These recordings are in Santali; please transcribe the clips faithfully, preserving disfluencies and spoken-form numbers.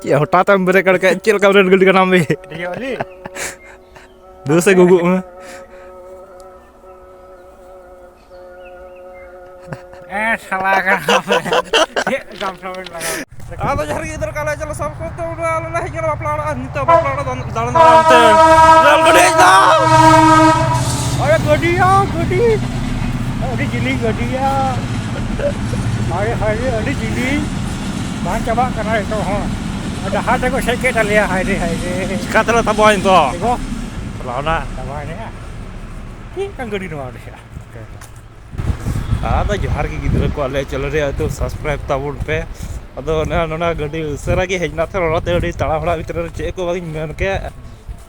ᱪᱮᱫ ᱦᱚᱴᱟᱛ ᱮᱢ ᱵᱨᱮᱠ ᱟᱲ ᱠᱮᱫ? ᱪᱮᱫ ᱞᱮᱠᱟ ᱨᱮᱞ ᱜᱟᱹᱰᱤ ᱠᱟᱱᱟᱢ ᱵᱮ? ᱫᱮᱡᱚᱜ ᱟᱹᱞᱤᱧ᱾ ᱫᱩ ᱥᱮ ᱜᱩᱜᱩᱜ ᱢᱮ᱾ ᱮ ᱥᱟᱞᱟ ᱠᱟᱱᱟ᱾ ᱪᱮᱫ ᱜᱟᱢᱪᱷᱟ ᱵᱮᱱ ᱞᱟᱜᱟᱣ? ᱟᱫᱚ ᱡᱚᱦᱟᱨ ᱜᱮ ᱜᱤᱫᱽᱨᱟᱹ ᱠᱚ, ᱟᱞᱮ ᱪᱚᱞᱚ ᱥᱟᱵ ᱠᱚ ᱛᱮ ᱩᱰᱩᱠ ᱟᱞᱮ ᱞᱮ ᱦᱮᱡ ᱮᱱᱟ ᱵᱟᱯᱞᱟ ᱚᱲᱟᱜ᱾ ᱱᱤᱛᱚᱜ ᱵᱟᱯᱞᱟ ᱚᱲᱟᱜ ᱫᱟᱬᱟᱱ ᱫᱟᱬᱟᱱ ᱛᱮ ᱨᱮᱞ ᱜᱟᱹᱰᱤ ᱦᱮᱡ ᱮᱱᱟ᱾ ᱟᱨᱮ ᱜᱟᱹᱰᱤᱭᱟ, ᱜᱟᱹᱰᱤ᱾ ᱟᱹᱰᱤ ᱡᱤᱞᱤᱧ ᱜᱟᱹᱰᱤᱭᱟ᱾ ᱦᱟᱭ ᱦᱟᱭ ᱨᱮ, ᱟᱹᱰᱤ ᱡᱤᱞᱤᱧ᱾ ᱵᱟᱝ ᱪᱟᱵᱟᱜ ᱠᱟᱱᱟ ᱱᱤᱛᱚᱜ ᱦᱚᱸ᱾ ᱰᱟᱦᱟᱨ ᱛᱮᱠᱚ ᱥᱮᱫ ᱠᱮᱫ ᱛᱟᱞᱮᱭᱟ, ᱦᱟᱭ ᱨᱮ, ᱦᱟᱭ ᱨᱮ᱾ ᱪᱤᱠᱟ ᱛᱮᱞᱮ ᱛᱟᱵᱚᱜᱼᱟ ᱱᱤᱛᱚᱜ? ᱫᱮᱠᱷᱚ᱾ ᱪᱟᱞᱟᱣᱱᱟ᱾ ᱪᱟᱵᱟᱭᱮᱱᱟ᱾ ᱪᱮᱫ ᱞᱮᱠᱟᱱ ᱜᱟᱹᱰᱤ ᱱᱚᱣᱟ ᱨᱮᱭᱟᱜ? ᱟᱫᱚ ᱡᱚᱦᱟᱨ ᱜᱮ ᱜᱤᱫᱽᱨᱟᱹ ᱠᱚ, ᱟᱞᱮ ᱪᱮᱱᱮᱞ ᱨᱮ ᱟᱹᱛᱩ ᱥᱟᱵᱥᱠᱨᱟᱭᱤᱵ ᱛᱟᱵᱚᱱ ᱯᱮ᱾ ᱟᱫᱚ ᱚᱱᱮ ᱱᱚᱰᱮ ᱜᱟᱹᱰᱤ ᱩᱥᱟᱹᱨᱟ ᱜᱮ ᱦᱮᱡ ᱮᱱᱟ, ᱛᱚ ᱚᱱᱟᱛᱮ ᱟᱹᱰᱤ ᱛᱟᱲᱟᱦᱩᱲᱟ ᱵᱷᱤᱛᱨᱤ ᱨᱮ ᱪᱮᱫ ᱠᱚ ᱵᱟᱝ ᱤᱧ ᱢᱮᱱ ᱠᱮᱫ,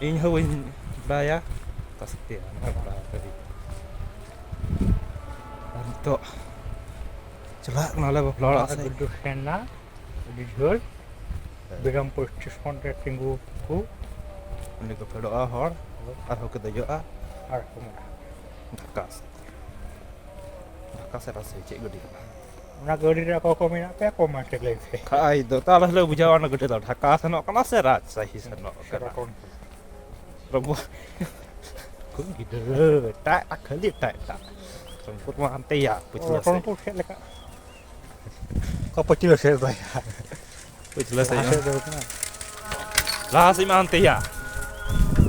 ᱤᱧ ᱦᱚᱸ ᱵᱟᱹᱧ ᱵᱟᱲᱟᱭᱟ᱾ ᱟᱥᱛᱮ ᱟᱨ ᱱᱤᱛᱚᱜ ᱪᱟᱞᱟᱜ ᱠᱟᱱᱟᱞᱮ ᱵᱟᱯᱞᱟ ᱚᱲᱟᱜ ᱥᱮᱫ᱾ ᱜᱩᱰᱩ ᱥᱮᱱᱟ ᱟᱹᱰᱤ ᱡᱷᱟᱹᱞ᱾ ᱵᱤᱨᱟᱢᱯᱩᱨ ᱥᱴᱮᱥᱚᱱ ᱨᱮ ᱛᱤᱸᱜᱩ ᱠᱚ᱾ ᱚᱸᱰᱮ ᱠᱚ ᱯᱷᱮᱰᱚᱜᱼᱟ ᱦᱚᱲ, ᱟᱨᱦᱚᱸ ᱠᱚ ᱫᱮᱡᱚᱜᱼᱟ᱾ ᱟᱨ ᱠᱚ ᱢᱮᱱᱟ᱾ ᱰᱷᱟᱠᱟ ᱥᱮᱫ᱾ ᱰᱷᱟᱠᱟ ᱥᱮᱫ ᱟᱥᱮ ᱪᱮᱫ ᱜᱟᱹᱰᱤ ᱠᱟᱱᱟ? ᱚᱱᱟ ᱜᱟᱹᱰᱤ ᱨᱮ ᱚᱠᱚᱭ ᱠᱚ ᱢᱮᱱᱟᱜ ᱯᱮᱭᱟ, ᱠᱚᱢᱮᱱᱴ ᱨᱮ ᱞᱟᱹᱭ ᱯᱮ᱾ ᱠᱷᱟᱡ ᱫᱚ ᱛᱟᱦᱞᱮ ᱞᱮ ᱵᱩᱡᱷᱟᱹᱣᱟ ᱚᱱᱟ ᱜᱟᱹᱰᱤ ᱫᱚ ᱰᱷᱟᱠᱟ ᱥᱮᱱᱚᱜ ᱠᱟᱱᱟ ᱥᱮ ᱨᱟᱡᱽᱥᱟᱦᱤ ᱥᱮᱱᱚᱜ ᱠᱟᱱᱟ᱾ ᱥᱮᱨᱚᱠᱚᱢ᱾ ᱨᱚᱵᱚ-, ᱠᱷᱩᱵ ᱜᱤᱫᱽᱨᱟᱹ, ᱮᱴᱟᱜ, ᱮᱴᱟᱜ, ᱠᱷᱟᱹᱞᱤ ᱮᱴᱟᱜ, ᱮᱴᱟᱜ᱾ ᱥᱚᱢᱯᱚᱫ ᱢᱟ ᱦᱟᱱᱛᱮᱭᱟ, ᱯᱟᱹᱪᱷᱞᱟᱹ ᱥᱮᱫ᱾ ᱨᱚᱛᱚᱱᱯᱩᱨ ᱥᱮᱫ ᱞᱮᱠᱟ᱾ ᱚᱠᱟ ᱯᱟᱹᱪᱷᱞᱟᱹ ᱥᱮᱫ ᱫᱚ ᱭᱟ? ᱯᱟᱹᱪᱷᱞᱟᱹ ᱥᱮᱫ ᱞᱟᱦᱟ ᱢᱟ᱾ ᱥᱮᱫ ᱫᱚ ᱵᱟᱝ᱾ ᱞᱟᱦᱟ ᱥᱮᱫ ᱢᱟ ᱦᱟᱱᱛᱮᱭᱟ᱾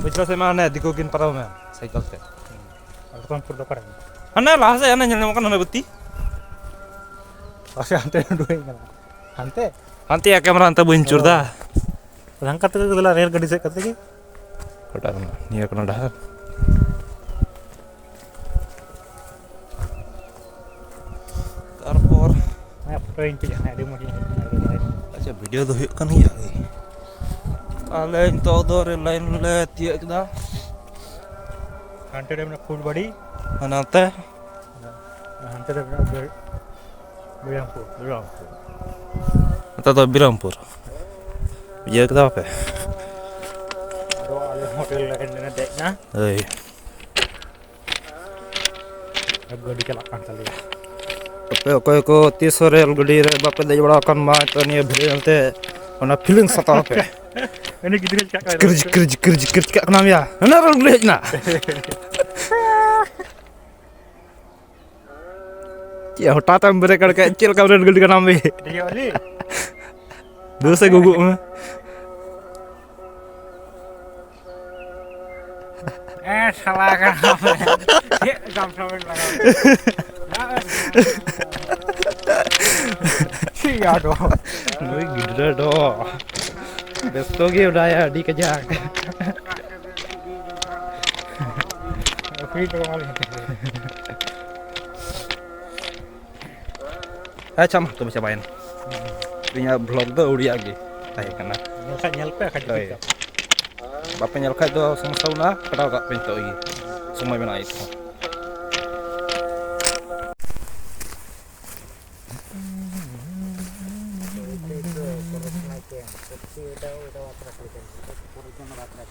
ᱯᱟᱹᱪᱷᱞᱟᱹ ᱥᱮᱫ ᱢᱟ ᱦᱟᱱᱮ ᱫᱤᱠᱩ ᱠᱤᱱ ᱯᱟᱨᱚᱢᱮᱱ ᱥᱟᱭᱠᱮᱞ ᱛᱮ᱾ ᱨᱚᱛᱚᱱᱯᱩᱨ ᱫᱚ ᱚᱠᱟᱨᱮ ᱢᱮᱱᱟᱜᱼᱟ? ᱦᱟᱱᱮ ᱞᱟᱦᱟ ᱥᱮᱫ ᱦᱟᱱᱮ ᱧᱮᱞ ᱧᱟᱢᱚᱜ ᱠᱟᱱᱟ ᱦᱟᱱᱮ ᱵᱟᱹᱛᱤ᱾ ᱯᱟᱥᱮ ᱦᱟᱱᱛᱮ ᱩᱰᱩᱠ ᱦᱮᱡ ᱠᱟᱱᱟ᱾ ᱦᱟᱱᱛᱮ? ᱦᱟᱱᱛᱮᱭᱟ ᱠᱮᱢᱮᱨᱟ ᱦᱟᱱᱛᱮ ᱵᱟᱹᱧ ᱪᱩᱨ ᱫᱟ᱾ ᱚ᱾ ᱦᱟᱱᱠᱟ ᱛᱮᱜᱮ ᱫᱮᱞᱟ ᱨᱮᱞ ᱜᱟᱹᱰᱤ ᱥᱮᱫ ᱠᱟᱛᱮ ᱜᱮ᱾ ᱚᱠᱟᱴᱟᱜ ᱠᱟᱱᱟ? ᱱᱤᱭᱟᱹ ᱠᱟᱱᱟ ᱰᱟᱦᱟᱨ᱾ ᱛᱟᱨᱯᱚᱨ ᱦᱮᱸ, ᱯᱷᱳᱴᱳᱧ ᱯᱮ ᱦᱟᱸᱜ, ᱟᱹᱰᱤ ᱢᱚᱡᱽ ᱤᱧ ᱟᱹᱭᱠᱟᱹᱣ ᱠᱮᱫᱟ᱾ ᱟᱪᱪᱷᱟ, ᱵᱷᱤᱰᱤᱭᱳ ᱫᱚ ᱦᱩᱭᱩᱜ ᱠᱟᱱ ᱜᱮᱭᱟ᱾ ᱟᱞᱮ ᱱᱤᱛᱚᱜ ᱫᱚ ᱨᱮᱞ ᱞᱟᱭᱤᱱ ᱞᱮ ᱛᱤᱭᱟᱹᱜ ᱠᱮᱫᱟ᱾ ᱦᱟᱱᱛᱮ ᱨᱮ ᱢᱮᱱᱟᱜᱼᱟ ᱯᱷᱩᱞᱵᱟᱲᱤ᱾ ᱟᱨ ᱱᱟᱛᱮ? ᱦᱟᱱᱛᱮ ᱨᱮ ᱢᱮᱱᱟᱜᱼᱟ ᱵᱤᱨ-, ᱵᱤᱨᱟᱢᱯᱩᱨ᱾ ᱵᱤᱨᱟᱢᱯᱩᱨ᱾ ᱱᱮᱛᱟᱨ ᱫᱚ ᱵᱤᱨᱟᱢᱯᱩᱨ᱾ ᱤᱭᱟᱹ ᱠᱮᱫᱟ ᱯᱮ? ᱟᱫᱚ ᱟᱞᱮ ᱦᱚᱸ ᱨᱮᱞ ᱞᱟᱭᱤᱱ ᱨᱮᱞᱮ ᱫᱮᱡ ᱮᱱᱟ᱾ ᱦᱳᱭ᱾ ᱜᱟᱹᱰᱤ ᱪᱟᱞᱟᱜ ᱠᱟᱱ ᱛᱟᱞᱮᱭᱟ᱾ ᱟᱯᱮ ᱚᱠᱚᱭ ᱠᱚ ᱛᱤᱥ ᱦᱚᱸ ᱨᱮᱞ ᱜᱟᱹᱰᱤ ᱨᱮ ᱵᱟᱯᱮ ᱫᱮᱡ ᱵᱟᱲᱟ ᱟᱠᱟᱱ, ᱢᱟ ᱛᱚ ᱱᱤᱭᱟᱹ ᱵᱷᱤᱰᱤᱭᱳ ᱧᱮᱞᱛᱮ ᱚᱱᱟ ᱯᱷᱤᱞᱤᱝᱥ ᱦᱟᱛᱟᱣ ᱯᱮ᱾ ᱩᱱᱤ ᱜᱤᱫᱽᱨᱟᱹ ᱪᱤᱠᱟᱹᱜ ᱠᱟᱱᱟ? ᱠᱤᱨᱡ, ᱠᱤᱨᱡ, ᱠᱤᱨᱡ, ᱠᱤᱨᱡ ᱪᱤᱠᱟᱹᱜ ᱠᱟᱱᱟᱢ ᱭᱟ? ᱚᱱᱟ ᱨᱮ ᱩᱜᱽᱞᱤ ᱦᱮᱡ ᱮᱱᱟ᱾ ᱪᱮᱫ ᱦᱚᱴᱟᱛ ᱮᱢ ᱵᱨᱮᱠ ᱟᱲ ᱠᱮᱫ? ᱪᱮᱫ ᱞᱮᱠᱟ ᱵᱨᱮᱠ ᱜᱟᱹᱰᱤ ᱠᱟᱱᱟᱢ ᱵᱮ? ᱴᱷᱤᱠ ᱜᱮᱭᱟ, ᱚᱞᱤ᱾ ᱫᱩ ᱥᱮ ᱜᱩᱜᱩᱜ ᱢᱮ᱾ ᱮ ᱥᱟᱞᱟ ᱠᱟᱱᱟ᱾ ᱪᱮᱫ ᱜᱟᱢᱪᱷᱟ ᱵᱮᱱ ᱞᱟᱜᱟᱣ ᱠᱮᱫᱟ? ᱪᱮᱫ ᱭᱟ ᱫᱚ? ᱱᱩᱭ ᱜᱤᱫᱽᱨᱟᱹ ᱫᱚ ᱵᱮᱥᱛᱚ ᱜᱮ ᱢᱮᱱᱟᱭᱟ ᱟᱹᱰᱤ ᱠᱟᱡᱟᱠ᱾ ᱯᱷᱨᱤ ᱛᱮ ᱮᱢᱟ ᱞᱤᱧ ᱛᱟᱦᱮᱸ᱾ ᱟᱪᱪᱷᱟ, ᱢᱟ ᱛᱚᱵᱮ ᱪᱟᱵᱟᱭᱮᱱ᱾ ᱤᱧᱟᱹᱜ ᱵᱷᱞᱚᱜ ᱫᱚ ᱟᱹᱣᱲᱤᱭᱟᱜ ᱜᱮ ᱛᱟᱦᱮᱸ ᱠᱟᱱᱟ᱾ ᱧᱮᱞ ᱠᱷᱟᱡ ᱧᱮᱞ ᱯᱮ, ᱵᱟᱠᱷᱟᱡ ᱦᱳᱭ᱾ ᱰᱤᱞᱤᱴ ᱠᱟᱜ ᱯᱮ᱾ ᱵᱟᱯᱮ ᱧᱮᱞ ᱠᱷᱟᱡ ᱫᱚ ᱥᱚᱢᱚᱥᱥᱟ ᱵᱟᱹᱱᱩᱜᱼᱟ, ᱠᱟᱴᱟᱣ ᱠᱟᱜ ᱯᱮ ᱱᱤᱛᱚᱜ ᱜᱮ, ᱥᱚᱢᱚᱭ ᱢᱮᱱᱟᱜᱼᱟ ᱱᱤᱛ ᱦᱚᱸ᱾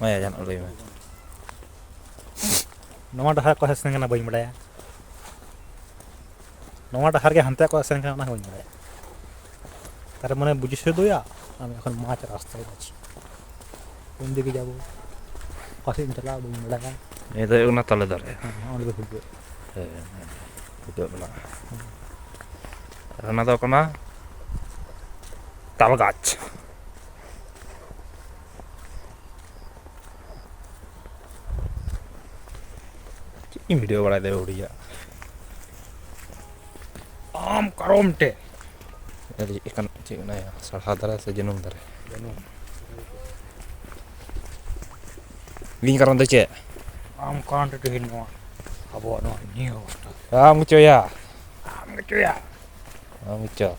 ᱢᱟᱭᱟ ᱡᱟᱦᱟᱱᱟᱜ ᱞᱟᱹᱭ ᱢᱮ᱾ ᱱᱚᱣᱟ ᱰᱟᱦᱟᱨ ᱠᱚ ᱦᱮᱡ ᱥᱮᱱ ᱠᱟᱱᱟ, ᱵᱟᱹᱧ ᱵᱟᱰᱟᱭᱟ᱾ ᱱᱚᱣᱟ ᱰᱟᱦᱟᱨ ᱜᱮ ᱦᱟᱱᱛᱮ ᱠᱚ ᱥᱮᱱ ᱠᱟᱱᱟ, ᱚᱱᱟ ᱦᱚᱸ ᱵᱟᱹᱧ ᱵᱟᱲᱟᱭᱟ᱾ ᱛᱟᱨ ᱢᱟᱱᱮ ᱵᱩᱡᱷᱟᱹᱣ ᱫᱚᱭᱟ, ᱟᱢ ᱮᱠᱷᱚᱱ ᱢᱟᱡᱽ ᱨᱟᱥᱛᱟ ᱨᱮ ᱟᱪᱷᱤ᱾ ᱠᱚᱱ ᱫᱤᱠᱮ ᱡᱟᱵᱚ, ᱚᱠᱟ ᱥᱮᱫ ᱤᱧ ᱪᱟᱞᱟᱜᱼᱟ, ᱵᱟᱹᱧ ᱵᱟᱲᱟᱭᱟ᱾ ᱱᱤᱭᱟᱹ ᱫᱚ ᱦᱩᱭᱩᱜ ᱠᱟᱱᱟ ᱛᱟᱞᱮ ᱫᱟᱨᱮ᱾ ᱦᱮᱸ, ᱚᱸᱰᱮ ᱫᱚ ᱦᱩᱭᱩᱜ᱾ ᱦᱮᱸ, ᱦᱮᱸ, ᱦᱮᱸ᱾ ᱱᱤᱛᱚᱜ ᱢᱮᱱᱟᱜᱼᱟ᱾ ᱟᱨ ᱚᱱᱟ ᱫᱚ ᱠᱟᱱᱟ ᱛᱟᱞ ᱜᱟᱪᱷ᱾ ᱪᱮᱫ ᱤᱧ ᱵᱷᱤᱰᱤᱭᱳ ᱵᱟᱲᱟᱭ ᱫᱟ ᱟᱹᱣᱲᱤᱭᱟᱜ? ᱟᱢ ᱠᱟᱨᱚᱢ ᱴᱮ᱾ ᱟᱹᱰᱤ ᱮᱠᱟᱱ ᱪᱮᱫ ᱠᱟᱱᱟ ᱭᱟ? ᱥᱟᱲᱦᱟ ᱫᱟᱨᱮ ᱥᱮ ᱡᱟᱹᱱᱩᱢ ᱫᱟᱨᱮ? ᱡᱟᱹᱱᱩᱢ᱾ ᱵᱤᱧ ᱠᱟᱨᱚᱢ ᱫᱚ ᱪᱮᱫ? ᱟᱢ ᱠᱟᱨᱚᱱ ᱴᱮ ᱛᱮᱦᱮᱧ ᱱᱚᱣᱟ ᱟᱵᱚᱣᱟᱜ ᱱᱚᱣᱟ ᱱᱤᱭᱟᱹ ᱚᱵᱚᱥᱛᱷᱟ᱾ ᱟᱢ ᱜᱮᱪᱚᱭᱟ᱾ ᱟᱢ ᱜᱮᱪᱚᱭᱟ᱾ ᱟᱢ ᱜᱮᱪᱚ᱾